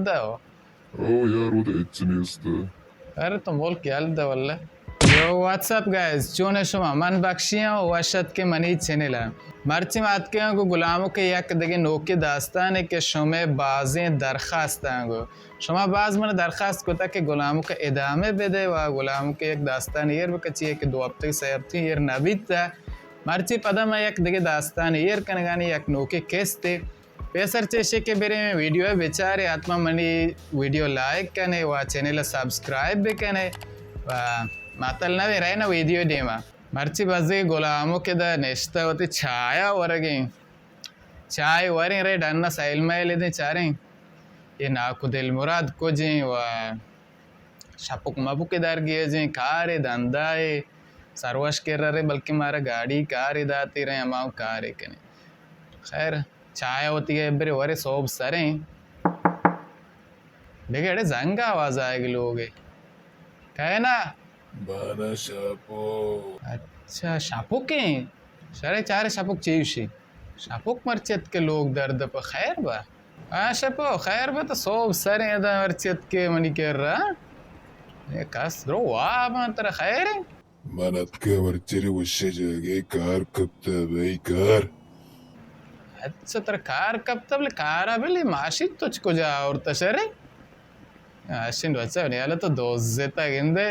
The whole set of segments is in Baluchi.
دو۔ او یار، وہ تو ہچ نیست۔ ارے تو ملک یل دے واللہ۔ یو، واٹس اپ گائز، چون شما؟ من بخشی ہوں، وش اتکے منی چینل ءَ۔ مرچی ما اتکے ہوں گو گلامک ءِ یک دگہ نوکیں داستانے کہ شمے بازیں درخواست آں گو۔ شما باز من درخواست کتا کہ گلامک ءَ ادامہ بدے و گلامک ءِ یک داستان ایر بکچی کہ دو ہفتہ سہ ہفتہ ایر نہ بیت۔ مرچی پدا ما یک دگہ داستان ایر کنگانی یک نوکیں قسطے۔ پیسر چہ ایشی کہ برے ویڈیو ءَ بچارے، حتما منی ویڈیو لائک کنے و چینل ءَ سبسکرائب بکنے و ماتل نہ رہے نا ویڈیو دیما۔ مرچی بزی گلامک ادا نشتہ وتی چایا ورگیں۔ چائے وریں رے ڈنا سیل میل دیں چاریں۔ یہ ناکو دل مراد کجیں و شپک مپک درگیجیں، کارے دندائے سروش کر رہے، بلکہ مارا گاڑی کارے داتی رہے، ہما کارے کنے۔ خیر، چائے ہوتی ہے، برے ورے صوب سریں۔ دیکھے، اڑے زنگ آواز آئے گی لوگ ہے۔ کہے نا؟ بانا شاپو۔ اچھا، شاپو کے؟ شرے چارے شاپو چیوشی؟ شپک مرچی اتکے لوگ درد پہ خیر با۔ آ شپو خیر با تو صوب سریں ادا مرچی اتکے منی کرا۔ اے کس درو واب آں ترا خیر ایں؟ من اتکے مرچی ری وشے جاگے کار کپتا بھائی کار۔ اچھا ترا کار کپتا بلے کارا بلے ماشی تو چ کجا آورتا شرے؟ ماشین بچا نیالا تو دوزتا گندے۔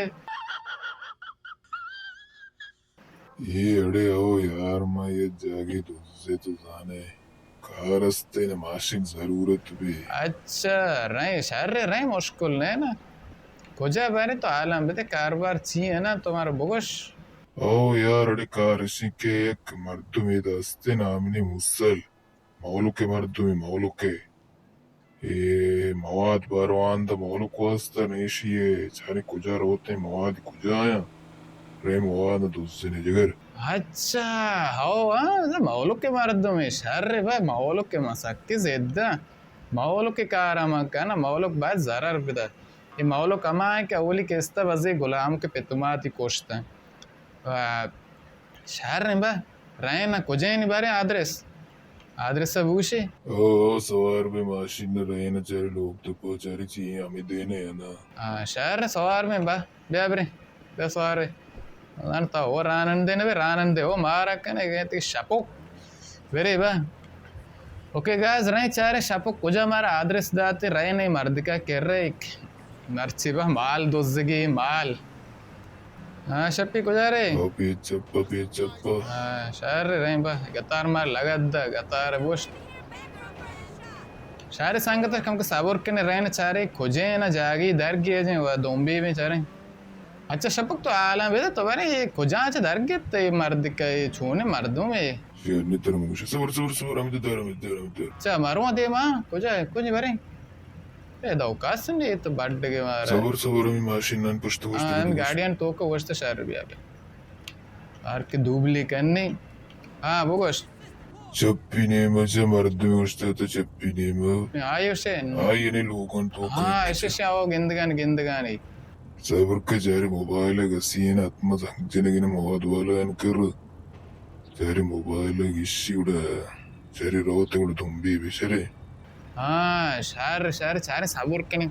اے اڑے او یار، ما یہ جاگے دزے تو زانے کار استے نہ ماشین ضرورت بی۔ اچھا، رہیں شر رہیں مشکل نہ نا۔ کجا بارے تو حالاں بدے کاروبار چی ہے نا تمہارا بگوش۔ او یار اڑے کار اشی کہ یک مردمے دستے نامنی موسل۔ مولک مردمے مولک۔ اے مواد بارواند مولک واسطہ نیشی اے چاریں کجا روتیں مواد کجا آیاں رے مواد دزنے جگر۔ اچھا، ہو، ہاں، مولک مردمے شر با مولک ما سکی زدہ مولک کارا من کنا مولک باید ضرر بدا۔ اے مولک ہما ہے کہ اولی قسطہ بزے غلام کے پتماتی کشتن۔ و شہر نبا رہے نا کجا نی بارے آدرس؟ آدرس بوشے؟ او، او، سوار بے ماشین نہ رہے نا چارے لوگ تو پو چارے چی ہمیں دینے ہے نا۔ ہاں، شہر سوار میں با، بیا برے، بیا سوار بے۔ زان تا او رانندے نہ بے، رانندے او مارا کنے گئے تی شپوک۔ برے با۔ اوکے گائز، رہیں چارے شپوک کجا مارا آدرس داتے، رہے نہیں مردکا کر رہے ایک۔ مرچی با مال دزگی مال۔ ہاں، شپی کجا رے؟ او پی چپ، پی چپ۔ ہاں، شہر رے رہیں با، گتار مار لگت دا، گتار بوشت۔ شہر سنگت کم کے صبر کنے رہن چارے کجے نا جاگی در گیجیں و دومبی بیں چارے۔ اچھا شپک تو حالاں بدے تو بارے یہ کجا چہ در گیت یہ مرد کا یہ چونے مردم ہے؟ شہر نے تر موش۔ صبر، صبر، صبر، ہم دے در، ہم دے در، ہم دے در۔ اچھا، مارو دے ماں، کجا ہے؟ کجا برے؟ اے دو کس نے تو بڈ گے مارا۔ صبر، صبر، ہمیں ماشین نان پشت پشت ہاں، ہم گاڑیاں تو کو وشت شہر بیا بے۔ ہر کے دوبلی کرنے۔ ہاں، بگوش۔ چپی نیمہ چہ مردم اوشتاتہ چپی نیمہ۔ آئی اوشے؟ آئی نے لوگان تو ہاں، ایشے شاو گندگان، گندگانی۔ صبر کہ چارے موبائل گسین اتما زنگ جنگین مواد والا انکر۔ چارے موبائل گشی گڑا چارے روت گڑا دمبی بشرے۔ ہاں، شر، شر، چارے صبر کنی۔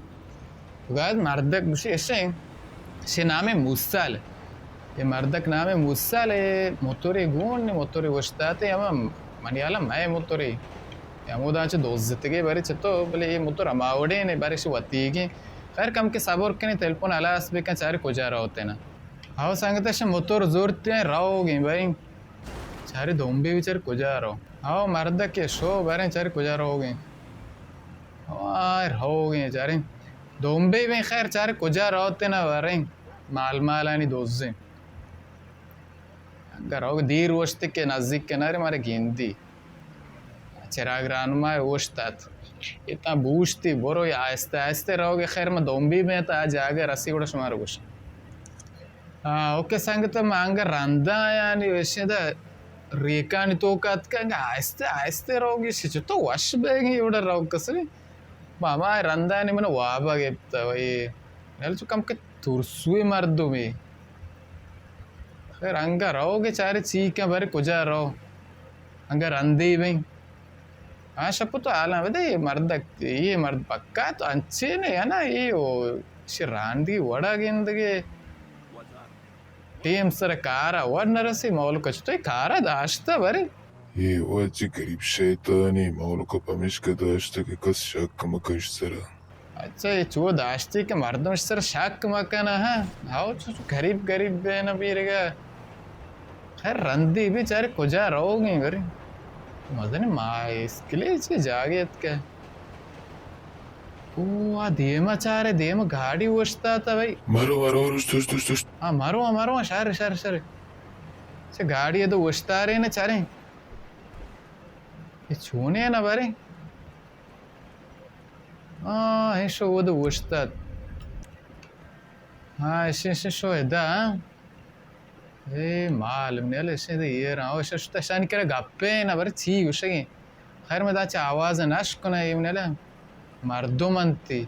تو گاز مردک گوشی اشے، شے نام موسل۔ یہ مردک نام موسل، موتوری گون، موتوری وشتاتے، ہم منی حالا مئے موتوری۔ ہمودا چہ دوزتگے بارے چہ تو، بلے یہ موتور ہما وڑے نے، بارے شو وتیگیں۔ خیر کم کے صبر کنی، تلپون ہلاس بکن، چارے کجا روتے نا۔ ہاو سنگت اش موتور زورتے ہیں، روگیں بھائی۔ چارے دومبی بچار کجا رو۔ ہاو مردک شو باریں چارے کجا روگیں۔ آئر ہوگیں چاریں۔ دومبی بیں خیر چارے کجا روتے نہ وریں۔ مال مالانی دوزیں۔ اگر ہوگ دیر وشت کہ نزدیک کنارے مارے گیندی۔ چراگ رانما اوشتات۔ اتنا بوشتی برو یا آہستہ آہستہ روگے خیر ما دومبی بیں تا جاگہ رسی گڑا شما رو گوش۔ آ، اوکے سنگت، ما انگہ رندا یعنی وشیں دا ریکانی توکا اتکا، انگہ آہستہ آہستہ روگی شی چتو وش بیگی اوڑا روگ کسری۔ ما ہما رندانی من وابا گپتا وئی۔ یل چو کم کہ ترسوی مردمی۔ خیر انگہ روگے چارے چی کن برے کجا رو۔ انگہ رندی بیں۔ ہاں شپ تو حالاں بدے، اے مرد، اے مرد پکا تو انچے نے یا نا، اے او شی راندی وڑا گندگے۔ ٹیم سر کارا وڑ نہ رسی، مولک چتو اے کارا داشتہ برے۔ اے واجہ غریب شیطانے، مولک پمیشکا داشتہ کہ کس شک مکش سرا۔ اچھا، اے چو داشتی کہ مردم سر شک مکنہ، ہاں۔ ہاو، چو، چو غریب غریب بے نہ بیرگا۔ خیر، رندی بیچارے کجا روگیں برے؟ مزنیں ما اسکلے چی جاگے اتکہ۔ او، آ دیما چارے، دیما گاڑی اوشتاتا بھائی۔ مرو، مرو، رشت، رشت، رشت، رشت۔ ہاں، مرو، مرو، شر، شر، شر۔ چہ گاڑی ادو اوشتارے نہ چاریں۔ اے چونے نہ برے؟ آ، ایشو اود اوشتات۔ ہاں، ایشی، ایشی شو ادا۔ اے مال منی ال ایشی دے ایر، او شش تشانی کرا گپے نہ بر چی گوشگیں۔ خیر، مدا چہ آواز نش کنہ، اے منی ال مردم انتی۔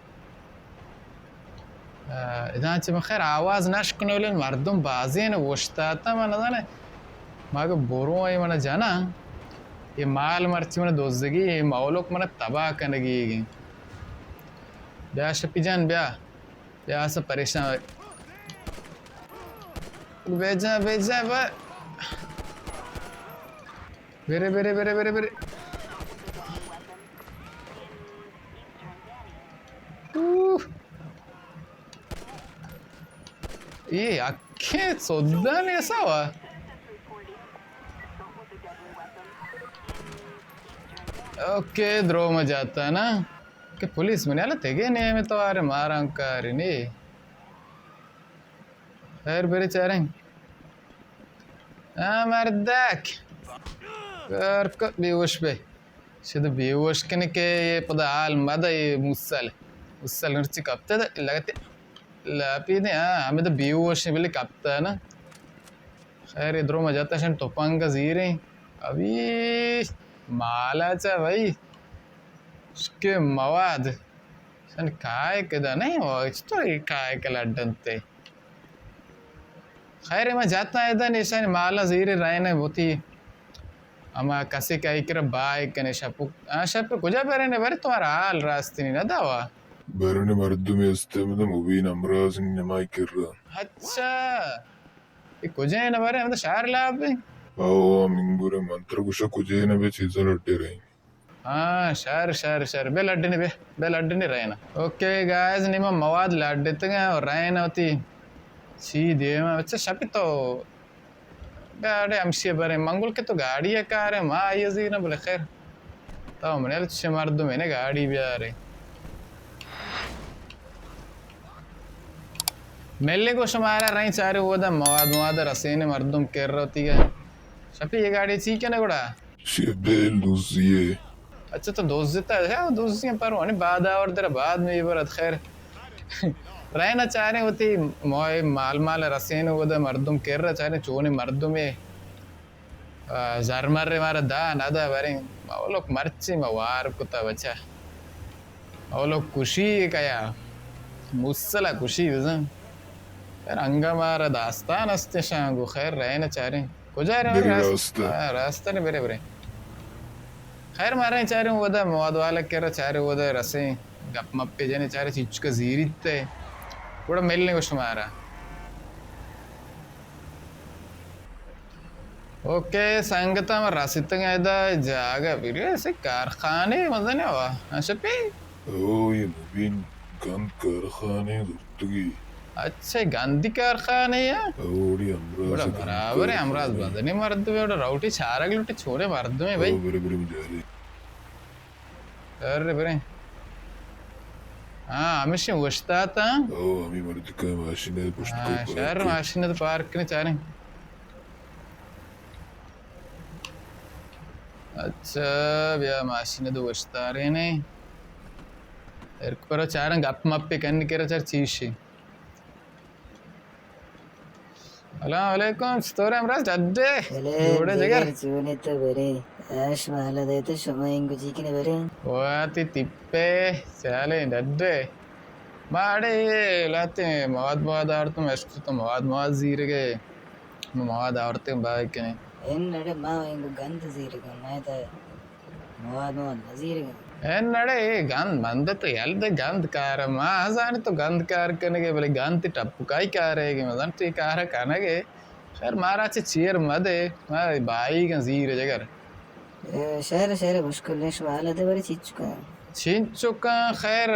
آ، ادا چہ من خیر آواز نش کنہ، ولی مردم بازین اوشتاتہ، من نزانہ۔ ما اگہ برو اے من جناں، اے مال مرچی من دزگی، اے مولک من تباہ کنگی گیں۔ بیا شپی جان، بیا۔ بیا، سا پریشان ہوئے۔ بیجا، بیجا، با۔ برے، برے، برے، برے، برے۔ اوہ۔ اے اکھیں سودا نے سوا۔ اوکے، درو ما جاتا نا۔ کہ پولیس منی حالت تگے نیمے توارے ماران کاری نی۔ خیر، برے چاریں۔ آ مردک۔ کار کو بیہوش بے۔ شد بیہوش کنے کہ اے پدا حال مدہ اے موسل۔ موسل مرچی کپتے دے لگتے۔ لاپی دے، ہاں، ہمیں تو بیہوش بلے کپتا نا۔ خیر، ادرو مجاتا شن تپنگ زیریں۔ ابھی مالا چا بھائی۔ اس کے مواد۔ شن کائے کدا نہیں ہوا، اس تو کائے کلا ڈنتے۔ خیر، ما جاتاں ادا، ایشانی مالاں زیرے رہنے بوتی۔ اما کسے کہ ایکرا بائے کنے شپو، آ شپ کجا برنے برے، تمہارا حال راستی نہیں نہ داوا۔ برنے مردمی استے مدم مبین امراض نمائی کر رہا۔ اچھا۔ اے کجا ہے نہ برے، ہم تو شہر لاب ہے۔ او، منگورے منتر گوشا کجا ہے نہ بے چیزاں لٹے رہی۔ ہاں، شر، شر، شر۔ بے لڈنے، بے، بے لڈنے رہنا۔ اوکے گائز، نی ما مواد لڈتگاں اور رہنا ہوتی۔ چی دیما، اچھا، شپی تو گاڑی ہمشی برے۔ منگل کے تو گاڑی ہے کار ہے، ما آئیے زیرا، بلے خیر۔ تو منی ال چھ مردم ہے نا گاڑی بیارے۔ ملے گو شمارا رہی چارے اودا مواد، مواد رسینے مردم کر رہتی ہے۔ شپی یہ گاڑی چی کنے گڑا؟ چی بیل دوزی ہے۔ اچھا، تو دوزتا ہے، دوزی ہیں پر وانی بعد آور در بعد میں یہ برد خیر۔ رہنا چارے ہوتی موئے مال مال رسینے اودا مردم کر رہا چارے چونے مردم ہے۔ آ، زر مر مارا دا نہ دا بریں۔ ما ولوک مرچی ما وار کتا بچا۔ ما ولوک کشی کیا۔ موسلا کشی بزن۔ یار انگا مارا داستان است شاں گو خیر رہے نہ چاریں۔ کجا رہے برے راست؟ راستہ۔ ہاں، راستہ نے برے برے۔ خیر مارا چاریں ودا مواد والا کرا چارے ودا رسیں۔ گپ مپے جنے چارے چیچکا زیریت ہے۔ گڑا ملنے گو شمارا۔ اوکے سنگتاں، ما رسیتگ ادا جاگہ، بلے اسے کارخانے مزنے ہوا۔ اچھا پی۔ او، یہ مبین گند کارخانے زرتگی۔ اچھا، گندی کارخانے ہے؟ اوڑی امراض گند برابر ہے، امراض کارخانے۔ مزنے مردم ہے، اوڑا روٹی چارگ لوٹی چھوڑے مردم ہے بھائی۔ او، برے، برے، مجھے آرے۔ ارے برے۔ ہاں، ہمیشہ اوشتاتا۔ او، ہمیں مردکا ماشین ہے، پشت ہاں، کو پارک شہر ہے۔ ماشین ہے تو پارک نے چاریں۔ اچھا، بیا ماشین دو وشتارے نے۔ ارک پر چارن گپ مپ کن کرا چر چیشی۔ السلام علیکم، ستورے ہمراز ڈڈے؟ بلے، جوڑے جگر؟ جگر، چونے تو برے۔ اش مالا دے تو شما انگو چی کنے برے؟ واتی تپے، چالے ڈڈے۔ ما اڑے لاتے مواد مواد آرتم، اشتو تو مواد مواد زیرگے۔ ما مواد آورتے بائے کنے۔ ان اڑے ما انگو گند زیرگا، ما تا مواد مواد نزیرگا۔ اے نڑے، اے گند مند تو یل دے، گند کار ما زانی تو گند کار کنگے، بلے گند تی ٹپکائی کار ہے کہ مزن تی کار کنگے۔ خیر، مارا چہ چیر مدے، ما بائی گن زیر جگر۔ اے، شہر، شہر مشکل نہیں، شما حال دے بارے چیچکا۔ چیچکا خیر،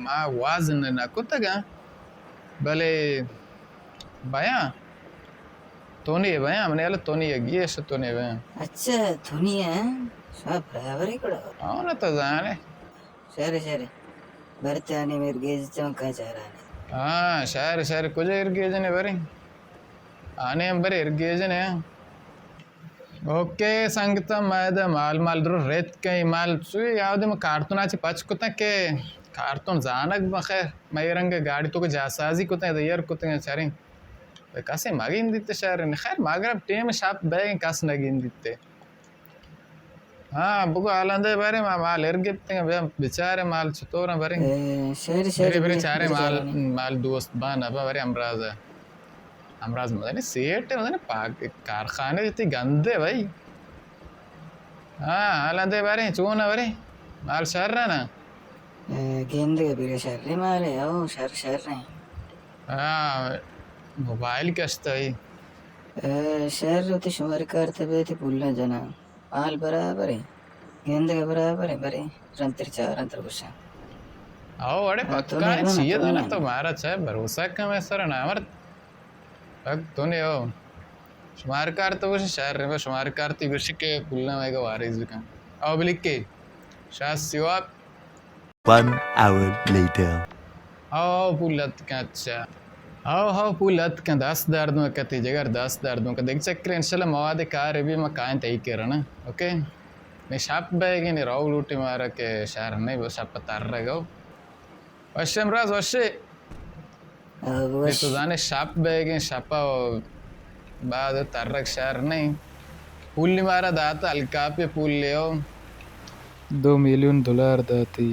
ما واز نہ کتگا، بلے بیاں۔ تونی بیاں، من یل تونی گیش تونی بیاں۔ اچھا، تونی ہے؟ شما برابر ہی کڑا۔ ہاں، نہ تو زانے۔ شہر، شہر۔ برتے آنے میر گیج چونکا چارانے۔ ہاں، شہر، شہر، کجا ایر گیج نے بریں؟ آنے ہم بر ایر گیج نے۔ اوکے، سنگتاں، ما ادا مال، مال درو ریت کئی مال چوی، آودے ما کارتون آ چہ پچ کتاں کہ کارتون زانگ بخیر، ما اے رنگ گاڑی تو کہ جاسازی کتاں، ادا ایر کتاں، چریں۔ کسے مگندیت شہر نے۔ خیر، مغرب ٹیم شپ بیگ کس نگندیت۔ ہاں، بگو حالاں دے بارے ما مال ایر گپتیں، بیا بچارے مال چطور ہیں بارے۔ اے، شہر، شہر برے، برے بیا، چارے برے مال، چارے۔ مال دوست بان ابا بارے امراض ہے۔ امراض مدنی سیٹ ہے، مدنی پاک کارخانے جتی گندے بھائی۔ ہاں، حالاں دے بارے، چون ہے بارے؟ مال شر ہے نا؟ اے، گندے برے شر ہے مال ہے، او، شر، شر ہے۔ ہاں، موبائل کشتا ہے۔ اے، شر ہوتی شمار کارتے بیتی پولا جنا۔ مال برابر ہے، گندگ برابر ہے، برے رنتر چار رنتر گوشاں۔ او، اڑے ہاں، تو پکا نہیں ہے، بنا، چیئے تو دانا نہیں تو بنا۔ مارا چاہے بھروسہ کم ہے سر نامرد۔ پک تو نے او۔ شمار کار تو گوشے شہر رہے، شمار کار تو گوشے کہ پلنا میں کو وارث بکن۔ او بلکے، شاہ سیواب۔ One hour later. ہاؤ، ہاؤ، پول اتکن، اچھا۔ ہاؤ، ہاؤ، پول اتکن، دست درد مکن، تئی جگر دست درد مکن۔ دگہ چکر انشاءاللہ مواد کار بی ما کائیں تئی کرنا، اوکے؟ نی شپ بیگے، نی رو لوٹی مارا کہ شہر نہیں، بس شپ تر رہ گو۔ وشے امراض، وشے۔ آ، نی وش۔ تو زانے شپ بیگے، شپا بعد ترک شہر نہیں۔ پولی مارا دات، الکاپی پولی ہو۔ دو میلیون دلار داتی۔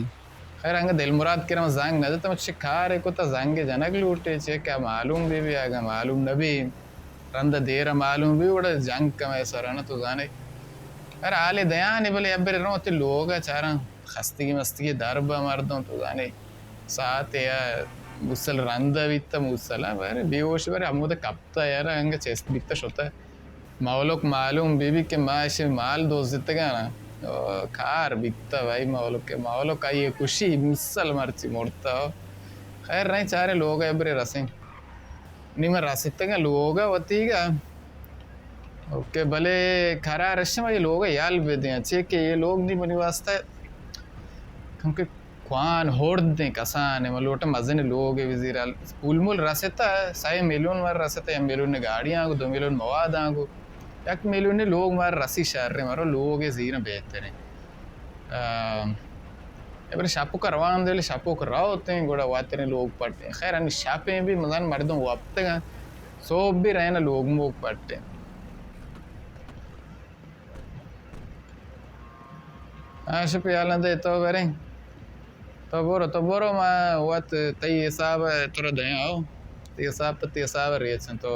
خیر، انگا دلمراد کرا ما زنگ نہ جتا، ما چہ کارے کتا زنگ جنگ لوٹے، چہ کہ معلوم بی بی، اگا معلوم نہ بی، رند دیر معلوم بی، وڑا جنگ کمے سر نہ تو زانے۔ خیر، حالے دیانے، بلے ابرے رو تے لوگا چاراں، خستگی مستگی در با مردم تو زانے۔ ساعت یا موسل رند بیتا، موسل، بارے بیہوش بارے ہمود کپتا یار، انگا چست بیتا شتا۔ مولک معلوم بی بی کہ ما اشی مال دزتگانا۔ او، کار بیتا بھائی مولک، مولک آئی کشی، موسل مرچی مرتا۔ خیر نہیں، چارے لوگ ابرے رسیں۔ نی ما رستگاں لوگا وتیگا۔ اوکے، بلے قرار اشی ما یہ لوگا یال بدیاں، چے کہ یہ لوگ نی منی واسطہ کمکہ کوان ہردیں کسانے، ما لوٹاں مزن لوگے وزیر۔ پول مول رستا، سئے میلیون مار رستا، یک میلیون گاڑی آنگو، دو میلیون مواد آنگو، یک میلیون لوگ مار رسی شر، مارو لوگ زیرن بہتریں۔ آ، ابرے شپوک روان دل، شپوک روتیں، گڑا واتریں لوگ پٹیں۔ خیر، ہمیں شپیں بھی مزن مردم وپتگاں، صبح بھی رہنا لوگ موگ پٹیں۔ آ، شپی حالاں دے تو بریں۔ تو برو، تو برو، ما وت تئی حساب ترا دیاں، ہو۔ تئی حساب پہ تئی حساب ریچن، تو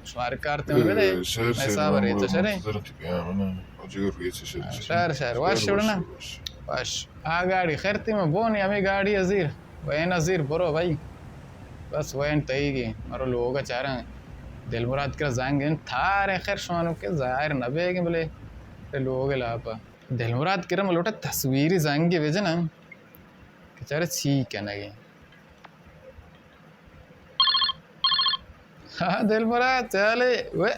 شمار کارتے من بدے، اے، شہر، شہر، حساب ریچ، شرے۔ منتظر تئی پیام نا، جگر ریچ، شہر، شہر۔ شہر، شہر، واش شہر، شڑنا۔ Wash, wash. واش۔ آ گاڑی خیر تی من بونی، ہمیں گاڑی ازیر، وین ازیر، برو بھائی۔ بس وین تئیگی، مرو لوگ چارن۔ دلمراد کرا زنگ ان تھارے خیر شوانو کہ ظاہر نہ بیگیں بلے لوگ لاپا۔ دلمراد کرا من لوٹا تصویری زنگے بجناں کہ چارے چی کنگے۔ ہاں، دلمراد، چالے، وے،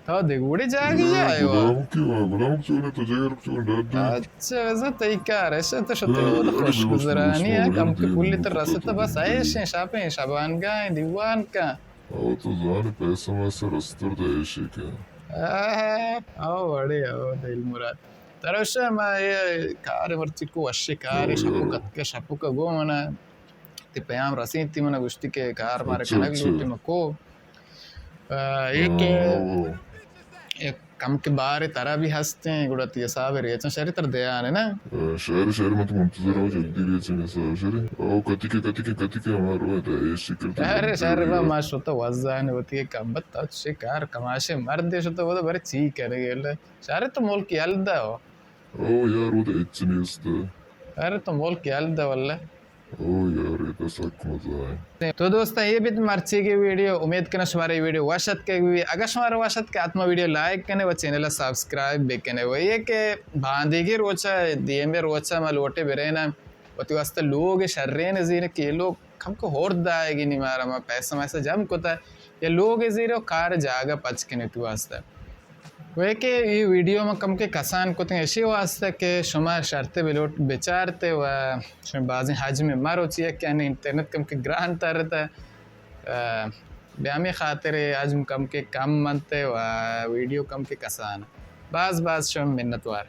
تو دگوڑے جاگی جائے وا۔ غلام کی وا، غلام چونے تو جگر چون ڈر دے۔ اچھا، ویسے تئی کار ہے، تو شتے وہ تو خوش گزرانی ہے، کم کے پولی تو رسے تو بس ایشیں، شاپیں، شبانگاہیں، دیوان کا۔ او تو زانے پیسہ میسہ رستر دے ایشی کہ۔ آہ، او وڑے، او دلمراد۔ ترا شہ ما اے کار مرچی کو وشی کار، او شپو یار۔ کتکے شپو کا گو منا تی پیام رسینتی منا گوشتی کہ کار مارے اچھا، کنگ اچھا۔ لوٹی مکو۔ آ، اے کہ ہاں، او۔ اے کم کے بارے ترا بھی ہستیں، گڑا تی حساب ریچن شری تر دیانے نا۔ آ، شر، شر، من تو منتظر ہوں، جلدی ریچن حساب شری۔ او، کتی کے، کتی کے، کتی کے ہمارو ہے، تا اے شکل تو ارے جلدی شر، با، ریچن۔ ما شتا وزان ہوتی ہے کم بت، تا چے کار کماشے مرد شتا وہ تو برے چی کرے گے، شر تو ملک یلدا ہو۔ او یار، وہ تو ہچ نیست۔ ارے تو ملک یل دے واللہ۔ او یار، یہ تو سک مزہ ہے۔ تو دوستاں، یہ بیت مرچیگی ویڈیو۔ امید کناں شمارا یہ ویڈیو وش اتکگ بی۔ اگر شمارا وش اتکگ، حتما ویڈیو لائک کنے و چینل سبسکرائب بکنے۔ و یہ کہ باندیگی روچا، دیمے روچا ما لوٹے بریناں وتی واسطہ لوگ شرین زیرے کہ یہ لوگ کم کو ہورد آئیگی نی مارا، ما پیسہ میسہ جم کتا، یا لوگ زیرے و کار جاگہ پچ کنے وتی واسطہ۔ وہ کہ یہ ویڈیو ما کم کے کسان کتیں اشی واسطہ کہ شما شرط بلوٹ بچارتے و شما بازیں حجم مروچی ہے کہ انٹرنیٹ کم کے گران ترتا، بیا ہمیں خاطر حجم کم کے کم منتے و ویڈیو کم کے کسان۔ باز باز شما منتوار۔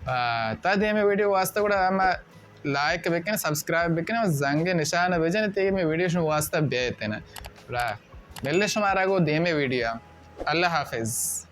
آ، تا دیمے ویڈیو واسطہ گڑا ہم لائک بکن، سبسکرائب بکن و زنگ نشان بجن، تیگہ میں ویڈیو شما واسطہ بیتن۔ را ملے شمارا گو دیمے ویڈیو۔ اللہ حافظ۔